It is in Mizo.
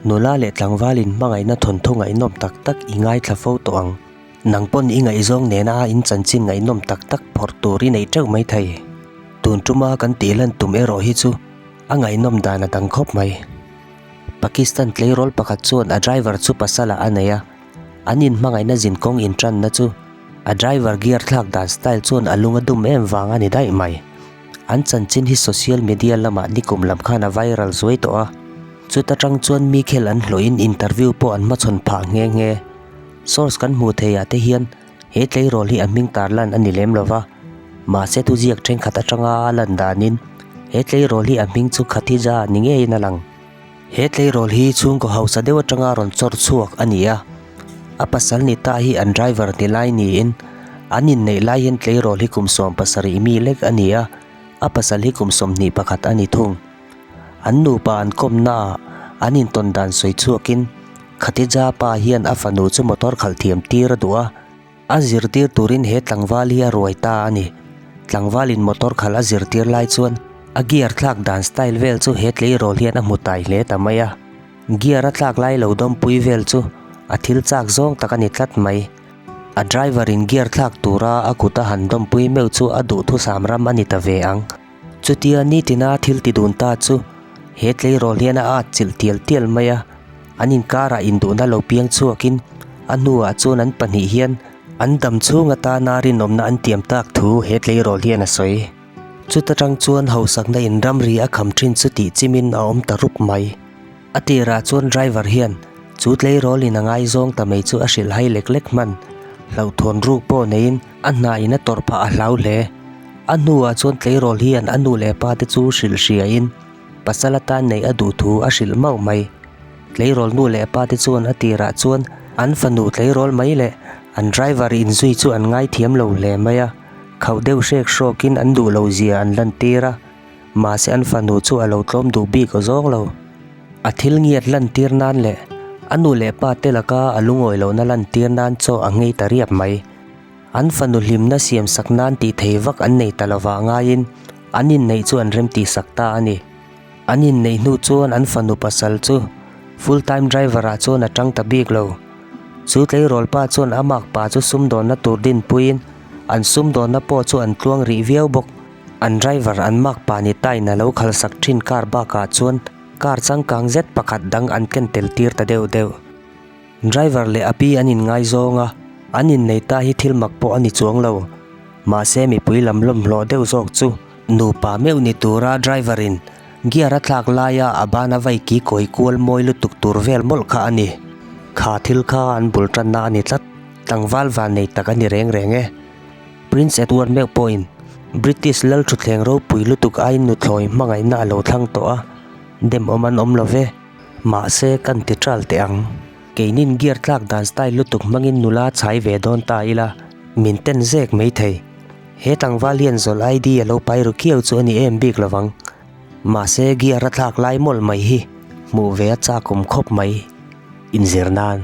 Nula leh tlangval in hmangaihna thawnthu ngaihnawm tak tak i ngaithla fo tawh ang. Nang pawn i ngaihzawng nena in chanchin ngaihnawm tak tak phawrh tur i neih teuh mai thei. Tun tuma kan tih lan tum erawh hi chu a ngaihnawm dan a dang khawp mai. Pakistan tleirawl pakhat chuan a driver chu pasalah a nei a, an inhmangaihna zinkawng intanna chu a driver gear thlak dan style chuan a lung a dum em vang a ni daih mai. An chanchin hi social media lamah nikum lam khan a viral zuai tawh a, chuta tang chuan mi khel an hlawhin interview pawh an hmachhawn phah nghe nghe. Source kan hmuh theih ah te hian he tleirawl hi a hming tar lan a ni lem lo va, mahse thuziak thenkhat atanga a lan danin he tleirawl hi a hming chu Khatija ni ngeiin a lang. He tleirawl hi chhungkaw hausa deuh atanga rawn chawr chhuak a ni a, a pasal ni ta hi an driver ni lai niin an inneih lai hian tleirawl hi kum 70 mi lek a ni a, a pasal hi kum 21 a ni thung. An nupa an kawmna ah an intawn dan sawi chhuakin Khatija pa hian a fanu chu motor khalh thiam tir a duh a, a zirtir turin he tlangval hi a ruai ta a ni. Tlangvalin motor khalh a zirtir lai chuan a gear thlak dan style vel chu he tleirawl hian a hmu tai hle ta mai a. Gear a thlak lai lo dawmpui vel chu a thil chak zawng tak a ni tlat mai. A driver in gear thlak tura a kut a han dawmpui meuh chu a duhthusam ram a ni ta ve ang. Chutia nitina thil ti dun ta chu he tleirawl hian a at chilh tial tial mai a, an inkarah induhna lo piang chhuakin a hnuah chuan an pahnih hian an dam chhung atana rinawmna an tiam tak thu he tleirawl hian a sawi. Chuta tang chuan hausakna in ramri a kham thin chu tih chimin a awm ta rup mai. A tirah chuan driver hian chu tleirawl in a ngaizawng ta mai chu a hrilh hai lek lek hman, hlauhthawn ruk pawh neiin a hna in a tawrh phah a hlau hle. A hnuah chuan tleirawl hian a nu leh pa te chu hrilh hriain pasal atan neih a duh thu a hrilh mauh mai. Tleirawl nu leh pa te chuan a tirah chuan an fanu tleirawl mai leh an driver inzui chu an ngaithiam lo hle mai a, khauh deuh hrek hrawkin an duh lo zia an lantir a. Mahse an fanu chu a lo tlawm duh bik aw zawng lo. A thil ngiat lantir nan leh a nu leh pa te laka a lungawi lohna lantir nan chaw a ngei ta riap mai. An fanu hlimna siam sak nan tih thei vak an nei ta lovah ngaiin an inneih chu an remtih sak ta a ni. An inneih hnu chuan an fanu pasal chu full time driver ah chuan a tang ta bik lo. Chu tleirawl pa chuan a makpa chu sumdawnna tur dinpuiin an sumdawnna pawh chu an tluang rih viau bawk. An driver an makpa ni tain a lo khalsak thin car bakah chuan car changkang zet pakhat dang an ken tel tir ta deuh deuh. Driver leh a pi an inngaizawng a, an innei ta hi thil mak pawh a ni chuang lo. Mahse mipui lam lawmhlawh deuh zawk chu nupa meuh ni tura driver in gear a thlak laia a bana vai ki kawi kual mawi lutuk tur vel mawlh kha a ni. Kha thil kha an bul tanna a ni tlat. Tlangval vannei tak a ni reng reng e. Prince Edward meuh pawhin British lal thutthleng ropui lutuk aiin nuthlawi hmangaihna a lo thlang tawh a, demawm an awm lo ve. Mahse, kan ti ṭal teh ang. Keinin gear tlak dan style lutuk hmangin nula chhai ve dawn ta ila, min ten zek mai thei. He tlangval hian zawlh ID a lo pai ru khiau chu a ni em bik lovang. Mahse, gear a thlak lai mawlh mai hi hmuh ve a chakawm khawp mai. Inzir nan.